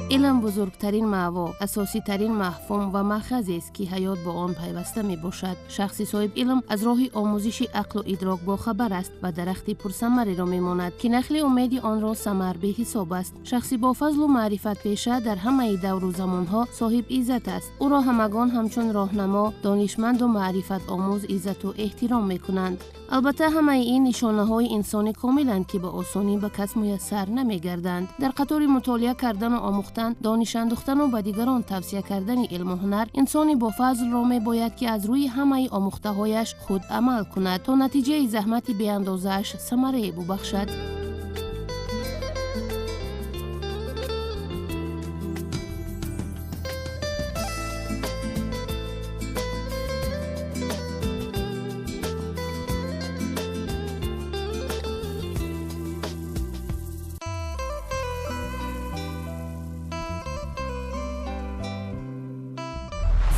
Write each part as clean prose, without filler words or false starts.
Илм бузургтарин маъво, асоситарин мафҳум ва маъхазест, ки ҳаёт бо он пайваста мебошад. Шахси соҳиб илм аз роҳи омӯзиши ақлу идрок бохабар аст ва дарахти пурсамареро мемонад, ки нахли умеди онро самар беҳисоб аст. Шахси бофазлу маърифатпеша дар ҳамаи давру замонҳо соҳиб иззат аст. Ӯро ҳамагон ҳамчун роҳнамо, донишманду маърифатомӯз иззату эҳтиром мекунанд. Албатта, ҳамаи ин нишонаҳои инсони комиланд, ки ба осонӣ ба кас муяссар намегарданд. Дар қатори мутолиа кардану омӯхтан, дониш андӯхтану ба дигарон тавсия кардани илму ҳунар, инсони бофазлро мебояд, ки аз рӯи ҳамаи омӯхтаҳояш худ амал кунад, то натиҷаи заҳмати беандозааш самарае бубахшад.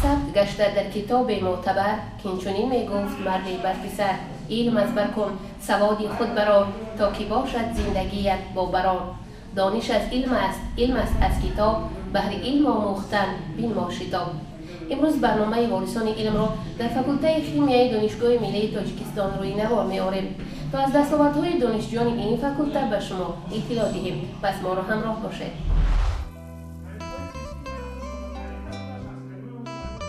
Сабт гашта дар китобе мӯътабар, ки инчунин мегуфт марде бар писар: «Илм аз бар кун, саводи худ барор, то ки бошад зиндагият бо барор. Дониш аз илм аст, илм аст аз китоб, баҳри илм омӯхтан бинмо шитоб». Имрӯз барномаи «Ворисони илмро» дар факултаи химияи Донишгоҳи миллии Тоҷикистон рӯи навор меорем, то аз дастовардҳои донишҷӯёни ин факулта ба шумо иттилоъ диҳем. Пас моро ҳамроҳ бошед.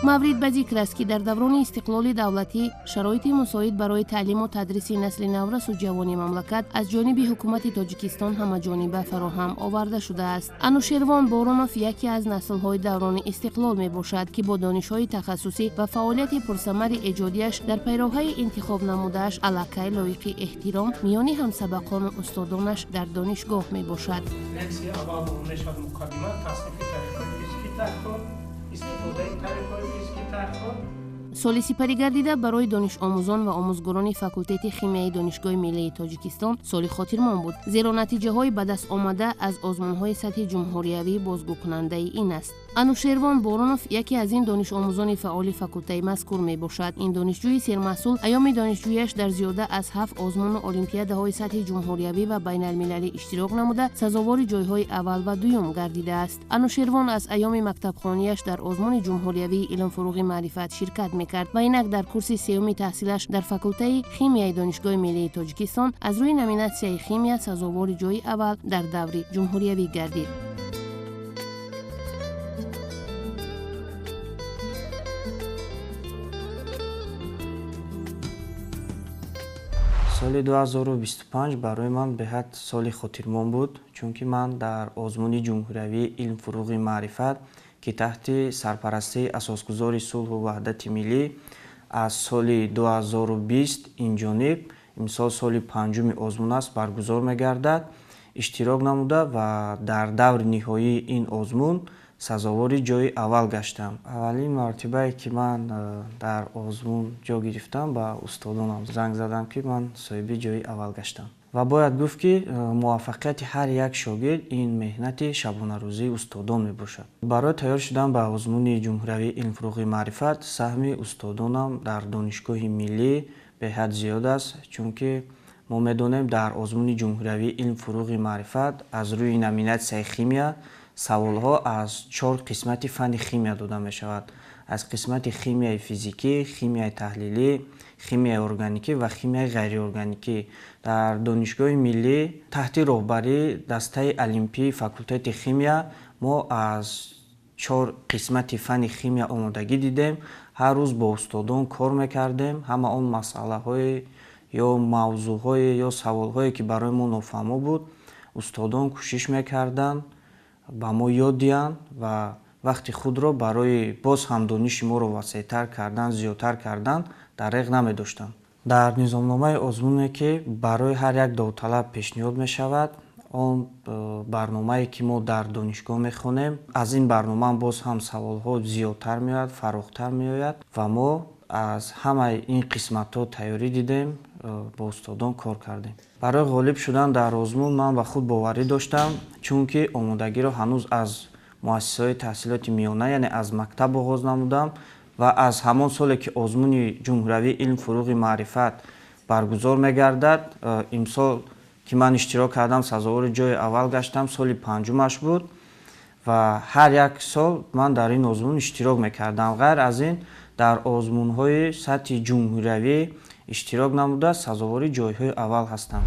Маврид ба зикр аст, ки дар даврони истиқлоли давлатӣ шароити мусоид барои таълиму тадриси насли наврасу ҷавони мамлакат аз ҷониби ҳукумати Тоҷикистон ҳамаҷониба фароҳам оварда шудааст. Анушервон Боронов яке аз наслҳои даврони истиқлол мебошад, ки бо донишҳои тахассусӣ ва фаъолияти пурсамари эҷодиаш дар пайроҳаи интихоб намудааш аллакай лоиқи эҳтиром миёни ҳамсабақону устодонаш дар донишгоҳ мебошад. Лексияи аввал мешавад муқаддима, таснифи таърихҳои физикӣ таҳқиқот, истифодаи таърихҳои физикӣ таҳқиқот. Соли сипаригардида барои донишомӯзон ва омӯзгорони факултети химияи Донишгоҳи миллии Тоҷикистон соли хотирмон буд, зеро натиҷаҳои ба даст омада аз озмунҳои сатҳи ҷумҳуриявӣ бозгӯкунандаи ин аст. Анушервон Боронов яке аз ин донишомӯзони фаъоли факултаи мазкур мебошад. Ин донишҷӯи сермаҳсул айёми донишҷӯяш дар зиёда аз ҳафт озмуну олимпиадаҳои сатҳи ҷумҳуриявӣ ва байналмилалӣ иштирок намуда, сазовори ҷойҳои аввал ва дуюм гардидааст. Анушервон аз айёми мактабхонияш дар озмуни ҷумҳуриявии «Илм, фуруғи маърифат» ширкат мекард ва инак дар курси сеюми таҳсилаш дар факултаи химияи Донишгоҳи миллии Тоҷикистон аз рӯи номинатсияи химия сазовори ҷойи аввал дар даври ҷумҳуриявӣ гардид. Соли 2025 барои ман беҳад соли хотирмон буд, чунки ман дар озмуни ҷумҳуриявии «Илм, фуруғи маърифат», ки таҳти сарпарастии Асосгузори сулҳу ваҳдати миллӣ аз соли 2020 инҷониб, имсол соли панҷуми озмун аст, баргузор мегардад, иштирок намуда ва дар даври ниҳоии ин озмун сазовори ҷойи аввал гаштам. Аввалин мартибае, ки ман дар озмун ҷо гирифтам, ба устодонам занг задам, ки ман соҳиби ҷойи аввал гаштам. Ва бояд гуфт, ки муваффақияти ҳар як шогирд ин меҳнати шабонарӯзии устодон мебошад. Барои тайёр шудан ба озмуни ҷумҳуриявии «Илм, фуруғи маърифат» саҳми устодонам дар Донишгоҳи миллӣ беҳад зиёд аст, чунки мо медонем, дар озмуни ҷумҳуриявии «Илм, фуруғи маърифат» аз рӯи номинатсияи химия саволҳо аз чор қисмати фанни химия дода мешавад: аз қисмати химияи физикӣ, химияи таҳлилӣ, химияи органикӣ ва химияи ғайриорганикӣ. Дар Донишгоҳи миллӣ таҳти роҳбарии дастаи олимпии факултети химия мо аз чор қисмати фанни химия омодагӣ дидем, ҳар рӯз бо устодон кор мекардем. Ҳама он масъалаҳое ё мавзӯъҳое ё саволҳое, ки барои мо нофаҳмо буд, устодон кӯшиш мекарданд ба мо ёд диҳанд ва вақти худро барои боз ҳам дониши моро васеътар кардан, зиёдтар кардан дареғ намедоштанд. Дар низомномаи озмуне, ки барои ҳар як довталаб пешниҳод мешавад, он барномае, ки мо дар донишгоҳ мехонем, аз ин барнома боз ҳам саволҳо зиёдтар меояд, фарохтар меояд ва мо аз ҳамаи ин қисматҳо тайёрӣ дидем, бо устодон кор кардем. Барои ғолиб шудан дар озмун ман ба худ боварӣ доштам, чунки омодагиро ҳанӯз аз муассисаҳои таҳсилоти миёна, яъне аз мактаб оғоз намудам ва аз ҳамон соле, ки озмуни ҷумҳуриявии «Илм, фуруғи маърифат» баргузор мегардад, имсол, ки ман иштирок кардам, сазовори ҷои аввал гаштам, соли панҷумаш буд. Ва ҳар як сол ман дар ин озмун иштирок мекардам. Ғайр аз ин, дар озмунҳои сатҳи ҷумҳуриявӣ иштирок намуда, сазовори ҷойҳои аввал ҳастам.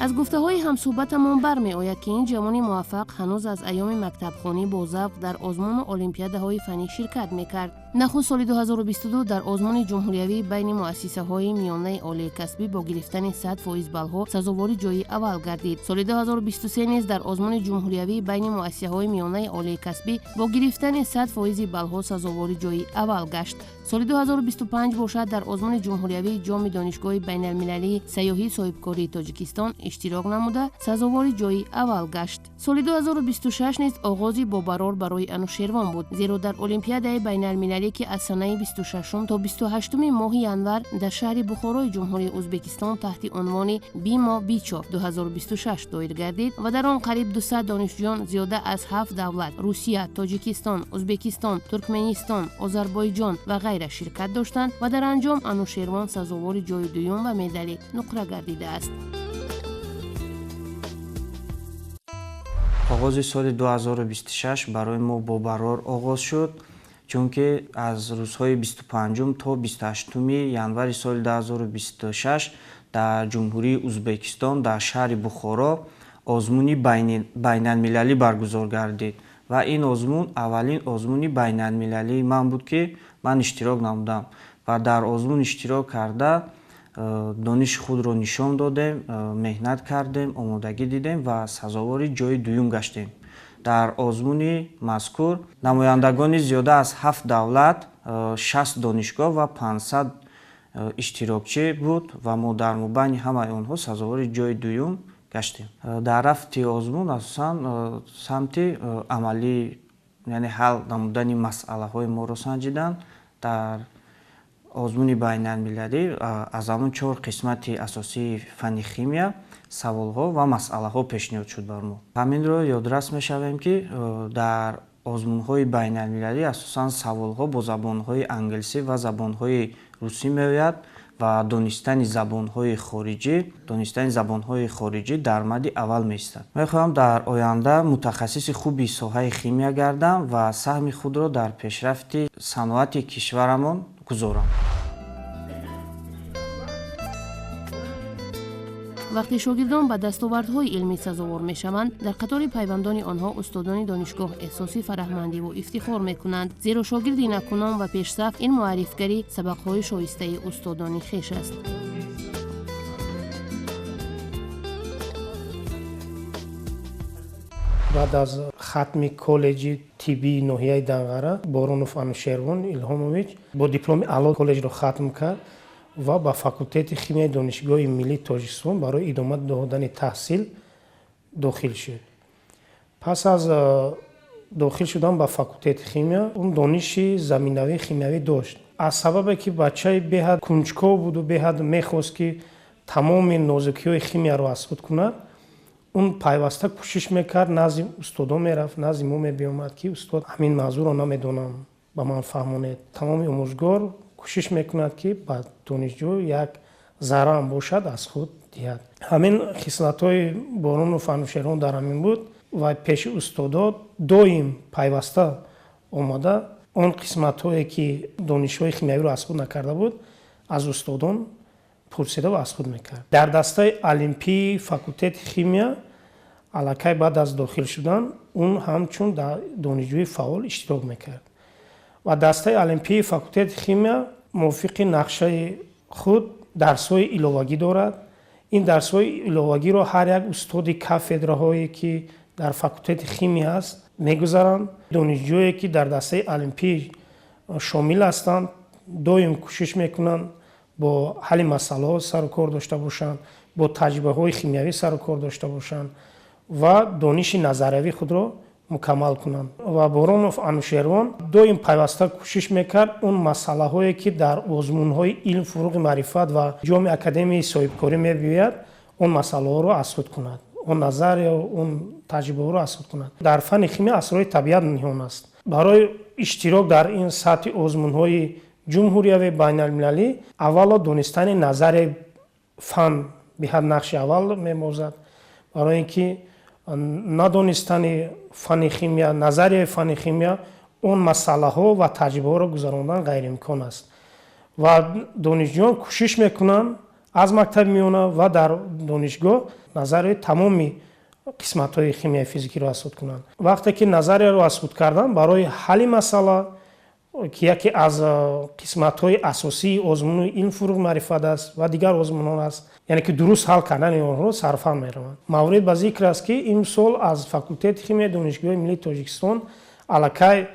Аз гуфтаҳои ҳамсӯҳбатамон бармеояд, ки ин ҷавони муваффақ ҳанӯз аз айёми мактабхонӣ бо завқ дар озмуну олимпиадаҳои фаннӣ ширкат мекард. Нахуст соли 2022 дар озмуни ҷумҳуриявӣ байни муассисаҳои миёнаи олии касбӣ бо гирифтани 100% баллҳо сазовори ҷойи аввал гардид. Соли 2023 низ дар озмуни ҷумҳуриявӣ байни муассисаҳои миёнаи олии касбӣ бо гирифтани 100% баллҳо сазовори ҷойи аввал гашт. Соли 2025 бошад, дар озмуни ҷумҳуриявии ҷоми донишгоҳи байналмилалии сайёҳии соҳибкории Тоҷикистон иштирок намуда, сазовори ҷойи аввал гашт. Соли 2026 низ оғози бобарор барои Анушервон буд, зеро дар олимпиадаи байналмилалӣ, ки аз санаи 26 то 28 моҳи январ дар шаҳри Бухорои Ҷумҳурии Ӯзбекистон таҳти унвони Бимо Бичо 2026 доир гардид ва дар он қариб 200 донишҷӯён зиёда аз 7 давлат Русия, Тоҷикистон, Ӯзбекистон, Туркменистон, Озарбойҷон ва ғайра ширкат доштанд ва дар анҷом Анушервон сазовори ҷойи дуюм ва медали нуқра гардидааст. Оғози соли 2026 барои мо бобарор оғоз шуд, чунки аз рӯзҳои 25 то 28 январи соли 2026 дар Ҷумҳурии Ӯзбекистон дар шаҳри Бухоро озмуни байналмилалӣ баргузор гардид ва ин озмун аввалин озмуни байналмилалии ман буд, ки ман иштирок намудам ва дар озмун иштирок карда дониши худро нишон додем, меҳнат кардем, омодагӣ дидем ва сазовори ҷойи дуюм гаштем. Дар озмуни мазкур намояндагони зиёда аз 7 давлат, 60 донишгоҳ ва 500 иштирокчӣ буд ва мо дар мобайни ҳамаи онҳо сазовори ҷойи дуюм гаштем. Дар рафти озмун асосан самти амалӣ, яъне ҳал намудани масъалаҳои моро санҷиданд. Дар озмуни байналмилалӣ аз ҳамон 4 қисмати асосии фанни химия саволҳо ва масъалаҳо пешниҳод шуд бар мо. Ҳаминро ёдрас мешавем, ки дар озмунҳои байналмилалӣ асосан саволҳо бо забонҳои англисӣ ва забонҳои русӣ меояд ва донистани забонҳои хориҷӣ дар мади аввал меистад. Мехоҳам дар оянда мутахассиси хуби соҳаи химия гардам ва саҳми худро дар пешрафти саноати кишварамон гузорам. Вақте шогирдон ба дастовардҳои илмӣ сазовор мешаванд, дар қатори пайвандони онҳо устодони донишгоҳ эҳсоси фараҳмандиву ифтихор мекунанд, зеро шогирди накуном ва пешсаф ин муаррифгари сабақҳои шоистаи устодони хеш аст. Баъд аз хатми коллеҷи тиббии ноҳияи Данғара Боронов Анушервон Илҳомович бо дипломи аъло коллеҷро хатм кард ва ба факултети химияи Донишгоҳи миллии Тоҷикистон барои идома додани таҳсил дохил шуд. Пас аз дохил шудан ба факултети химия, он дониши заминавии химиявӣ дошт. Аз сабабе ки бачаи беҳад кунҷков буду беҳад мехост, ки тамоми нозукиҳои химияро аз худ кунад, он пайваста кӯшиш мекард, назди устодон мерафт, назди мо мебиомад, ки устод, ҳамин мавзӯъро намедонам, ба ман фаҳмонед. Тамоми омӯзгор кӯшиш мекунад, ки ба донишҷӯ як зарраам бошад аз худ диҳад. Ҳамин хислатҳои Боронов Анушервон дар ҳамин буд ва пеши устодо доим пайваста омада он қисматҳое, ки донишҳои химиявиро аз худ накарда буд, аз устодон пурсида ва аз худ мекард. Дар дастаи олимпии факултети химия аллакай баъд аз дохил шудан он ҳамчун донишҷӯи фаъол иштирок мекард ва дастаи олимпии факултети химия мувофиқи нақшаи худ дарсҳои иловагӣ дорад. Ин дарсҳои иловагиро ҳар як устоди кафедраҳое, ки дар факултети химия аст, мегузаранд. Донишҷӯе, ки дар дастаи олимпӣ шомил ҳастанд, доим кӯшиш мекунанд бо ҳалли масъалаҳо сару кор дошта бошанд, бо таҷрибаҳои химиявӣ сару кор дошта бошанд ва дониши назариявии худро мукаммал кунанд. Ва Боронов Анушервон доим пайваста кӯшиш мекард он масъалаҳое, ки дар озмунҳои илм, фуруғи маърифат ва ҷоми академияи соҳибкорӣ мебиёяд, он масъалаҳоро аз худ кунад, он назария, он таҷрибаҳоро аз худ кунад. Дар фанни химия асрори табиат ниҳон аст. Барои иштирок дар ин сатҳи озмунҳои ҷумҳуриявӣ, байналмилалӣ аввало донистани назарияи фан беҳад нақши аввал мебозад. Барои ин ки надонистани фанни химия, назарияи фанни химия, он масъалаҳо ва таҷрибаҳоро гузарондан ғайриимкон аст. Ва донишҷӯён кӯшиш мекунанд аз мактаби миёна ва дар донишгоҳ назарияи тамоми қисматҳои химияи физикиро аз худ кунанд. Вақте ки назарияро аз худ кардан, барои ҳалли масъала, ки яке аз қисматҳои асосии озмуни илм, фуруғ, маърифат аст ва дигар озмунҳо аст, яъне ки дуруст ҳал кардани онҳо сарфа мераванд. Маврид ба зикр аст, ки имсол аз факултети химияи Донишгоҳи миллии Тоҷикистон аллакай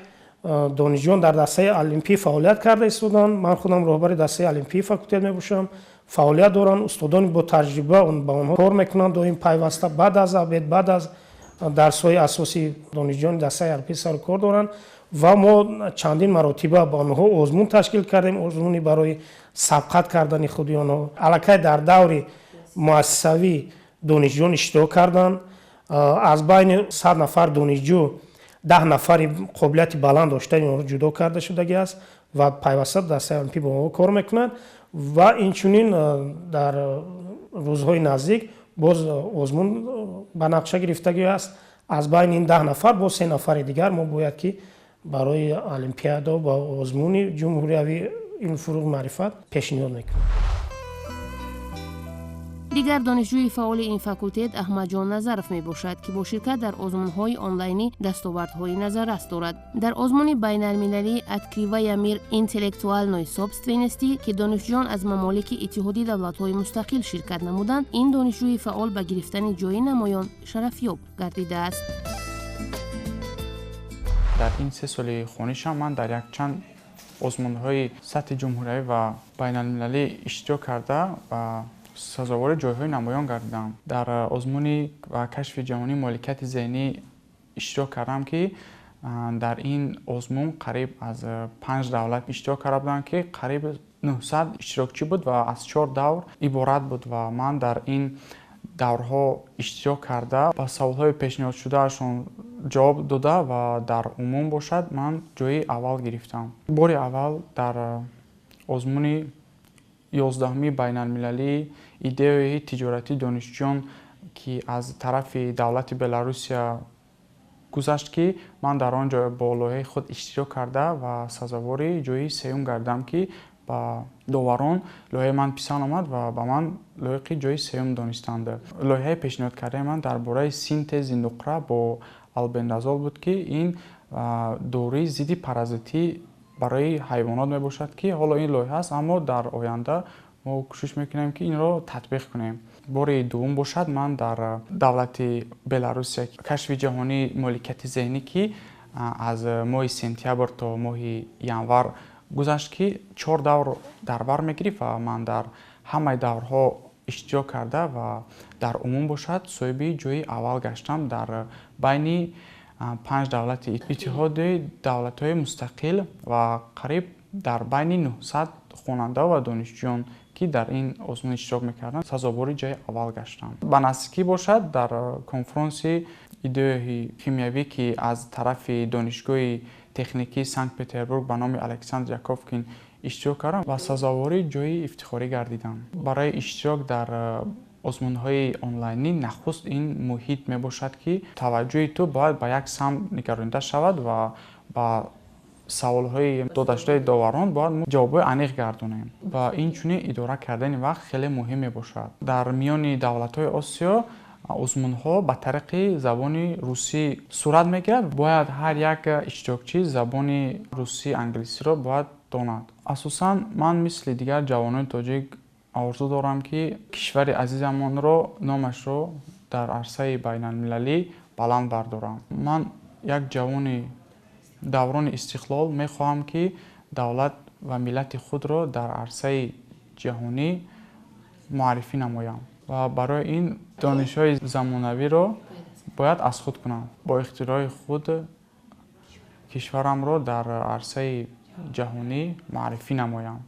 донишҷӯён дар дастаи олимпӣ фаъолият карда истоданд. Ман худам роҳбари дастаи олимпии факултет мебошам. Фаъолият доранд, устодони бо таҷриба ба онҳо кор мекунанд доим пайваста, баъд аз обед, баъд аз дарсҳои асосии донишҷӯёни дастаи олимпӣ сару кор доранд. Ва мо чандин маротиба ба онҳо озмун ташкил кардем, озмуни барои сабқат кардани худи онҳо. Аллакай дар даври муассисавӣ донишҷӯён иштирок карданд. Аз байни 100 нафар донишҷӯ 10 нафари қобилияти баланд доштани онҳо ҷудо карда шудагӣ аст ва пайваста дастаи олимпӣ бо онҳо кор мекунад. Ва инчунин дар рӯзҳои наздик боз озмун ба нақша гирифтагӣ аст. Аз байни ин 10 нафар боз 3 нафари дигар мо бояд ки барои олимпиада ва озмуни ҷумҳуриявии илм, фуруғ, маърифат пешниҳод мекунем. Дигар донишҷӯи фаъоли ин факултет Аҳмадҷон Назаров мебошад, ки бо ширкат дар озмунҳои онлайнӣ дастовардҳои назаррас дорад. Дар озмуни байналмилалии «Открывая мир интеллектуальной собственности», ки донишҷӯён аз мамолики Иттиҳоди давлатҳои мустақил ширкат намуданд, ин донишҷӯи фаъол ба гирифтани ҷои намоён шарафёб гардидааст. Дар ин 3 соли хонишам ман дар якчанд озмунҳои сатҳи ҷумҳуриявӣ ва байналмилалӣ иштирок карда ва сазовори ҷойҳои намоён гардидам. Дар озмуни ва кашфи ҷаҳонии моликияти зеҳнӣ иштирок кардам, ки дар ин озмун қариб аз 5 давлат иштирок карда буданд, ки қариб 900 иштирокчӣ буд ва аз 4 давр иборат буд. Ва ман дар ин даврҳо иштирок карда, ба саволҳои пешниҳодшудаашон ҷавоб дода ва дар умум бошад ман ҷои аввал гирифтам. Бори аввал дар озмуни 11-уми байналмилалии идеяи тиҷоратии донишҷӯён, ки аз тарафи давлати Беларусия гузашт, ки ман дар он ҷо бо лоиҳаи худ иштирок карда ва сазовори ҷои сеюм гардам, ки ба доварон лоиҳаи ман писанд омад ва ба ман лоиқи ҷои сеюм донистанд. Лоиҳаи пешниҳодкардаи ман дар бораи синтези нуқра бо албендазол буд, ки ин доруи зидди паразитӣ барои ҳайвонот мебошад, ки ҳоло ин лоиҳа аст, аммо дар оянда мо кӯшиш мекунем, ки инро татбиқ кунем. Бори дуввум бошад ман дар давлати Беларусия кашфи ҷаҳонии моликияти зеҳнӣ, ки аз моҳи сентябр то моҳи январ гузашт, ки 4 давр дар бар мегирифт ва ман дар ҳамаи даврҳо иштирок карда ва дар умум бошад соҳиби ҷои аввал гаштам дар байни 5 давлати Иттиҳоди давлатҳои мустақил ва қариб дар байни 900 хонанда ва донишҷӯён, ки дар ин озмун иштирок мекарданд, сазовори ҷои аввал гаштам. Ба наздикӣ бошад дар конфронси идеяи химиявӣ, ки аз тарафи Донишгоҳи техникии Санкт-Петербург ба номи Александр Яковкин иштирок кардам ва сазовори ҷои ифтихорӣ гардидам. Барои иштирок дар озмунҳои онлайнӣ нахуст ин муҳит мебошад, ки таваҷҷӯҳи ту бояд ба як самт нигаронида шавад ва ба саволҳои додашудаи доварон бояд мо ҷавобҳои аниқ гардонем. Ва инчунин идора кардани вақт хеле муҳим мебошад. Дар миёни давлатҳои Осиё озмунҳо ба тариқи забони русӣ сурат мегирад. Бояд ҳар як иштирокчӣ забони русӣ, англисиро бояд донад. Асосан ман мисли дигар ҷавонони тоҷик орзу дорам, ки кишвари азизамонро, номашро дар арсаи байналмилалӣ баланд бардорам. Ман як ҷавони даврони истиқлол мехоҳам, ки давлат ва миллати худро дар арсаи ҷаҳонӣ муаррифӣ намоям ва барои ин донишҳои замонавиро Бояд аз худ кунам. Бо ихтирои худ кишварамро дар арсаи ҷаҳонӣ маърифӣ намоям.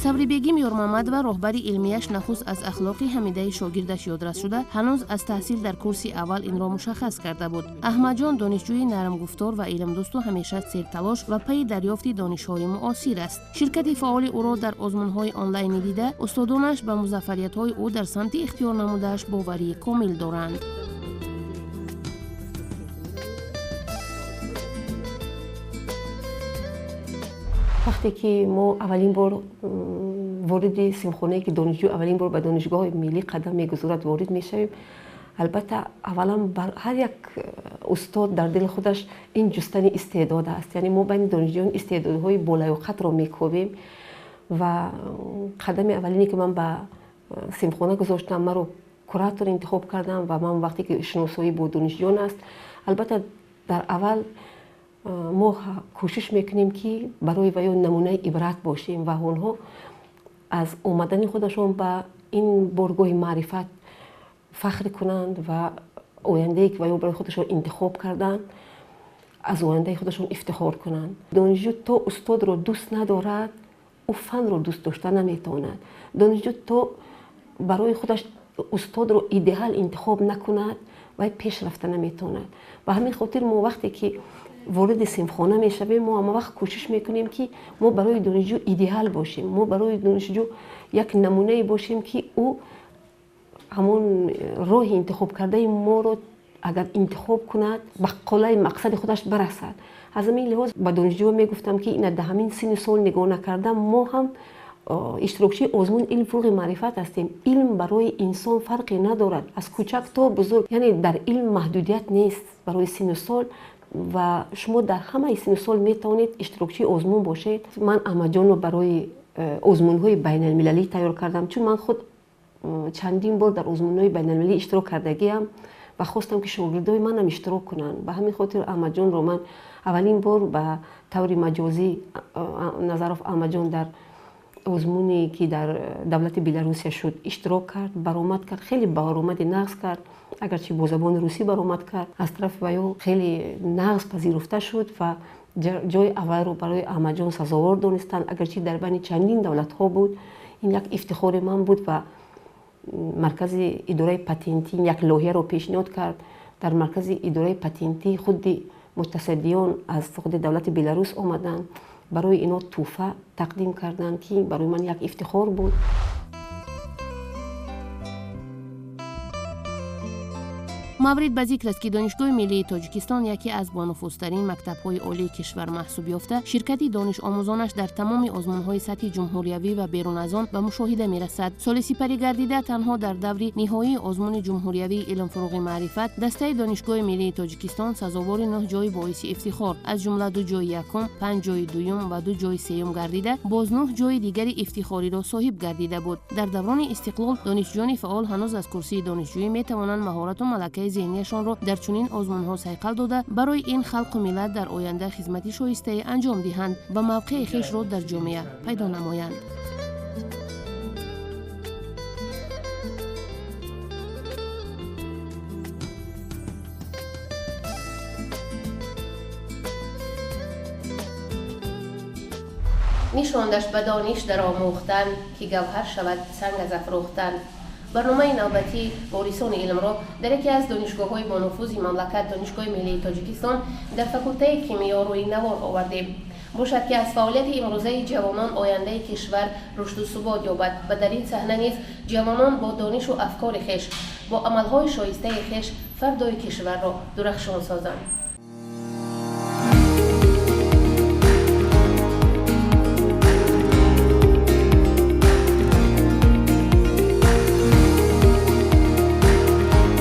Сабрибегим Ёрмамадова роҳбари илмияш нахуст аз ахлоқи ҳамидаи шогирдаш ёдрас шуда, ҳанӯз аз таҳсил дар курси аввал инро мушаххас карда буд. Аҳмадҷон донишҷӯи нармгуфтор ва илмдӯсту ҳамеша серталош ва пайи дарёфти донишҳои муосир аст. Ширкати фаъоли ӯро дар озмунҳои онлайнӣ дида, устодонаш ба музаффариятҳои ӯ дар самти ихтиёр намудааш боварии комил доранд. Вақте ки мо аввалин бор вориди синфхонае ки донишҷӯ аввалин бор ба донишгоҳи миллӣ қадам мегузорад ворид мешавем, албатта аввалан бар ҳар як устод дар дили худаш ин ҷустани истеъдод аст. Яъне мо байни донишҷӯён истеъдодҳои болаёқатро мекобем ва қадами аввалине ки ман ба синфхона гузоштам, маро куратор интихоб кардам ва ман вақте ки шиносоӣ бо донишҷӯён аст, албатта дар аввал мо кӯшиш мекунем ки барои ваё намунаи ибрат бошем ва онҳо аз омадани худашон ба ин боргоҳи маърифат фахр кунанд ва ояндае ки ваё барои худашон интихоб карданд, аз ояндаи худашон ифтихор кунанд. Донишҷӯ то устодро дӯст надорад, ӯ фанро дӯст дошта наметавонад. Донишҷӯ то барои худаш устодро идеал интихоб накунад, вай пеш рафта наметавонад. Ба ҳамин хотир мо вақте ки вориди синфхона мешавем, мо ҳама вақт кӯшиш мекунем ки мо барои донишҷӯ идеал бошем, мо барои донишҷӯ як намунае бошем ки ӯ ҳамон роҳи интихоб кардаи моро агар интихоб кунад, ба қуллаи мақсади худаш барасад. Аз ҳамин лиҳоз ба донишҷӯ мегуфтам ки ина дар ҳамин синни сол нигоҳ накарда мо ҳам иштирокчии озмун илм фурӯғи маърифат ҳастем. Илм барои инсон фарқе надорад, аз кӯчак то бузург, яъне дар илм маҳдудият нест барои синну сол ва шумо дар ҳамаи синну сол метавонед иштирокчии озмун бошед. Ман Аҳмадҷонро барои озмунҳои байналмилалӣ тайёр кардам, чун ман худ чандин бор дар озмунҳои байналмилалӣ иштирок кардагиам ва хостам ки шогирдои манам иштирок кунанд. Ба ҳамин хотир Аҳмадҷонро ман аввалин бор ба таври маҷозӣ Назаров Аҳмадҷон дар озмуне ки дар давлати Беларусия шуд иштирок кард, баромад кард, хеле баромади нағз кард, агарчи бо забони русӣ баромад кард, аз тарафи ваё хеле нағз пазируфта шуд ва ҷои аввалро барои Аҳмадҷон сазовор донистанд, агарчи дар байни чандин давлатҳо буд. Ин як ифтихори ман буд ва маркази идораи патентӣ як лоҳияро пешниҳод кард. Дар маркази идораи патентӣ худи мутасаддиён аз худи давлати Беларус омаданд, барои ино тӯҳфа тақдим карданд ки барои ман як ифтихор буд. Маврид ба зикр аст ки Донишгоҳи миллии Тоҷикистон яке аз бонуфузтарин мактабҳои олии кишвар маҳсуб ёфта, ширкати донишомӯзонаш дар тамоми озмунҳои сатҳи ҷумҳуриявӣ ва берун аз он ба мушоҳида мерасад. Соли сипарӣ гардида танҳо дар даври ниҳоии озмуни ҷумҳуриявии илмфурӯғи маърифат дастаи Донишгоҳи миллии Тоҷикистон сазовори 9 ҷои боиси ифтихор, аз ҷумла 2 ҷои якум, 5 ҷои дуюм ва 2 ҷои сеюм гардида, боз 9 ҷои дигари ифтихориро соҳиб гардида буд. Дар даврони истиқлол донишҷӯёни фаъол ҳанӯз аз курсии донишҷӯӣ метавонанд маҳорату малакаи зеҳнияшонро дар чунин озмунҳо сайқал дода, барои ин халқу миллат дар оянда хизмати шоистае анҷом диҳанд ва мавқеи хешро дар ҷомеа пайдо намоянд. Нишондаш ба дониш дар омӯхтан, ки гавҳар шавад санг аз афрӯхтан. Барномаи навбатии ворисони илмро дар яке аз донишгоҳҳои бонуфузи мамлакат, Донишгоҳи миллии Тоҷикистон, дар факултаи кимиё рӯи навор овардем. Бошад ки аз фаъолияти имрӯзаи ҷавонон ояндаи кишвар рушду субот ёбад ва дар ин саҳна низ ҷавонон бо донишу афкори хеш, бо амалҳои шоистаи хеш фардои кишварро дурахшон созанд.